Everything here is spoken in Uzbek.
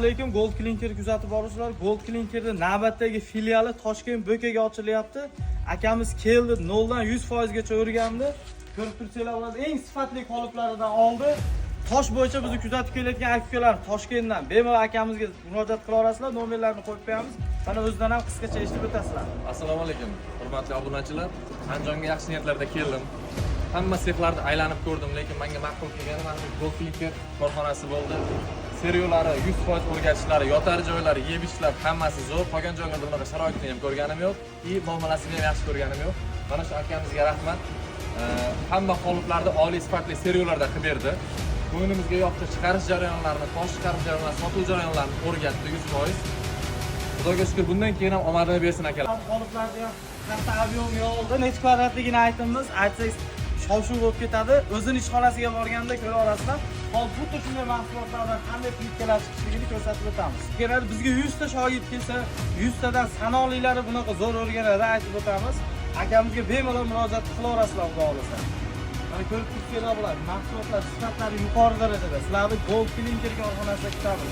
Alaykum, Gold Clinker kuzatib boruvchilar. Gold Clinkerning navbatdagi filiali Toshkent Bo'kaga ochilyapti. Akamiz keldi, 0 dan 100% gacha o'rgandi. Ko'rib tursanglar bo'ladi, eng sifatli qoliplaridan oldi. Tosh bo'yicha bizni kuzatib kelayotgan aka-ukalar Toshkentdan bemalol akamizga murojaat qila olasizlar, nomerlarini qo'yib qo'yamiz. Mana o'zidan ham qisqacha eshitib o'tasizlar. Assalomu alaykum, hurmatli obunachilar. Andijonga yaxshi niyatlarda keldim. Hamma sexlarni aylanib ko'rdim, lekin menga ma'qul kelgani mana shu Gold Clinker korxonasi bo'ldi. Сырьё lari 100% o'rgatishlari, yotar joylari, yeb ichishlar, hammasi zo'r. Qolgan joylarda bunaqa sharoitni ham ko'rganim yo'q и muomalasini ham yaxshi ko'rganim yo'q. Mana shu akamizga rahmat. Hamma qoliplarni oliy sifatli сырьё larda qilib berdi. Ko'nglimizga yoqdi, chiqarish jarayonlarini, tosh chiqarish jarayonlarini, sotuv jarayonlarini o'rgatdi 100%. Xudoga shukur, bundan keyin ham omadini bersin akalar. Qoliplarni ham katta объём oldi. Necha kvadratligini aytamiz, aytsak shov-shuv bo'lib ketadi. O'zini ishxonasiga borganda ko'ra olasizlar. Hozir xuddi shunday mahsulotlardan qanday plitkalar chiqishligini ko'rsatib o'tamiz. Keladi bizga 100 ta shogird kelsa, 100 tadan sanoqlilari bunaqa zo'r o'rganadi, aytib o'tamiz. Akamizga bemalol murojaat qila olasizlar, Xudo xohlasa. Mana ko'rib tursanglar bo'ladi. Mahsulotlar sifatlari yuqori darajada. Sizlarni Gold Clinker korxonasida kutamiz.